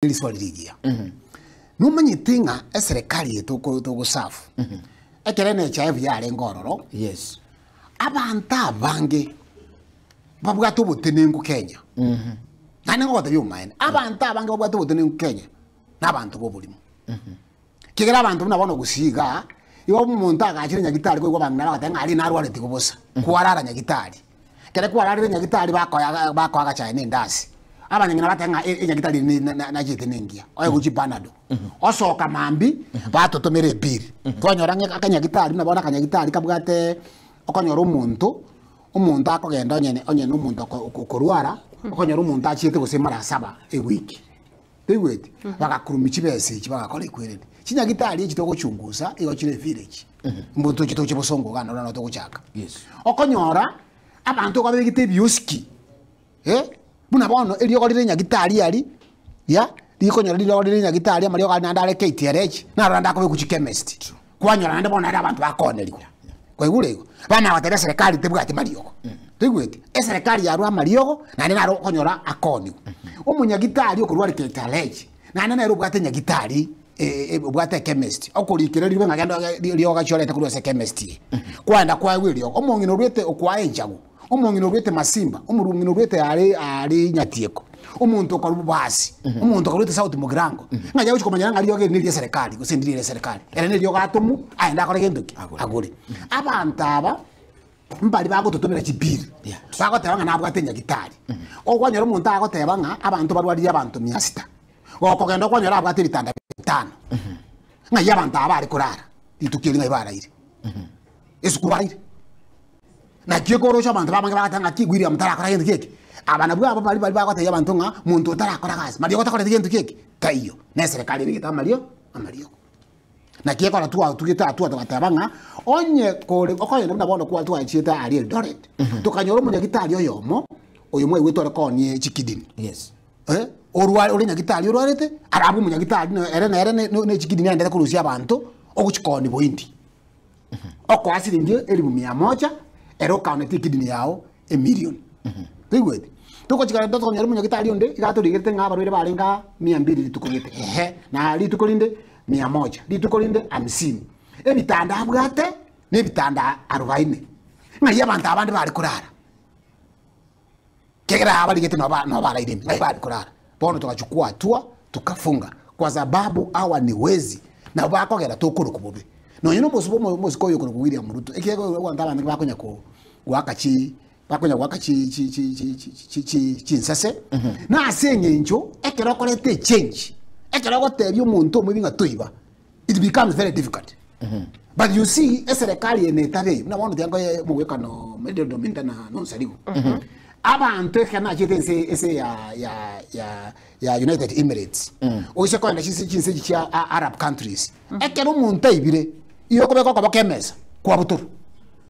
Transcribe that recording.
Riswali rigiya. Nomanyete ng'a eserekari eye toko togosafu, ekero NHIF yarenge ororo, Yes. abanto abange babwate obotenenku Kenya. Naende ngogotebia obomaene, abanto abange babwate obotenenku Kenya, na abanto ba oborimo. Ekiagera abanto buna bono gusii igaa, igo omonto agachire nyagitari koigwa abang'ina bagoteba ng'a aria narwaretigwe bosa, kwarara nyagitari. Ekero kwararire nyagitari bakoa bakoa agachae na endasi, abanyang'ina bateba ng'a e- enyagitari eri ne na nachete nengiya, oegwe chipanado. Osoka mambia, batotomera ebill, twanyora ng'a akanyagitari buna bono akanyagitari kabwate okonyora omonto, omonto akogenda onye onye na omonto oko okorwara, okonyora omonto achiete gose mara saba ewiki. Toigweti? Bagakurumia chibesa echi bagakora ekwerende. Chinyagitari echi togochungusa igo chire evillage. Mbo toche toche bosongo iga noro nabo togochaka. Yes. Okonyora abanto igo babegete ebioski eh, buna bono eriogo rire nyagitari aria ya, rikonyora rirogo rire nyagitari amariogo aria naende are KTRH, naro naende akobekwa chichemist. Kwanyora naende bono naende abanto bakoonerigwa. Kwaigure igo? Bamanya goteba eserekari tebwati mariogo. Toigweti? Eserekari yarwa amariogo naende naro okonyora akoonigwa. Omonyagitari okorwa KTRH naende nere obwate nyagitari obwate echemist, okorikera ribe ng'a genda oge riogo gachia orete korwa ase echemist eye. Kwaenda kwaegwa eriogo, omong'ina orwete okwaa enchagu, omong'ina orwete masimba, omong'ina orwete are are nyatieko, omonto okorwa bobasi, omonto okorwete south mugirango, ng'a aye ogochi komanyera ng'a riogo eri neria eserekari gose ndiri eria eserekari. Ere neriogo atomwa, aende akore gento ki? Agore. Abanto aba, mbari bagototomera chibill, bagoteba ng'a nabwate nyagitari. Okwanyora omonto agoteba ng'a abanto barwaririe abanto mia sita, gokogenda okwanyora abwate ebitanda bitano, ng'ai abanto aba bare korara rituko eri ng'ai baraire? Esukuru baraire. Naki ekoroche abanto babange bagateba ng'a ki William tarakora gento kieki? Aba nabwo aba baria baria bagotebia abanto ng'a monto otarakora gasi, mariogo takoreti gento kieki? Taiyo. Na eserekari ebegete amario amariogo. Naki ekero twatugete hatua togateba ng'a onye kore okogenda buna bono kwa twachiete aria Eldoret, tokanyora omonyagitari oyomo, oyo mwaigwete ore koonia chikidney. Yes. Eh, orware ore nyagitari orwarete, arabe omonyagitari na ere nere ne ne chikidney aendete korusia abanto, ogochikoonia boindi. Okoa siringi elifu mia moja, ere okaoneti ekidney yao emilion. Toigweti? Togochika rero tokonyora omonyagitari onde, iga atorigerete ng'a abarwaire barenge aa mia mbili rituko gete, ehe, na rituko rinde mia moja, rituko rinde hamsini. Ebitanda abwate, na ebitanda arobaini. Ng'ai abanto abande bare korara? Ekiagera aba barigete nabo ba- nabo baraire ime, ng'ai bare korara? Bono togachukua hatua, tukafunga, kwa sababu hawa ni wezi, nabo bakogera tokorokwa bobe. Nonye na omosubwa omo- omosike oyo okorokwa William Ruto, ekiagera abanto abange bakonya ko goaka chi bakonya goaka chi chi chi chi chi chi chi chinsese, na ase eng'encho ekero okoreta echange, ekero ogotebia omonto omoibi ng'a toiba, it becomes very difficult. But you see, eserekari eye netabe eyio, buna bono tiga nkoe omogwekano Dominta na Nonsarigo. Abanto ekero nachete ense ense ya ya ya ya United Emirates, oise kogenda chinse chinse echi chia Arab countries, ekero omonto aibire, igo okobeka okoboko emesa, kwabutorwa.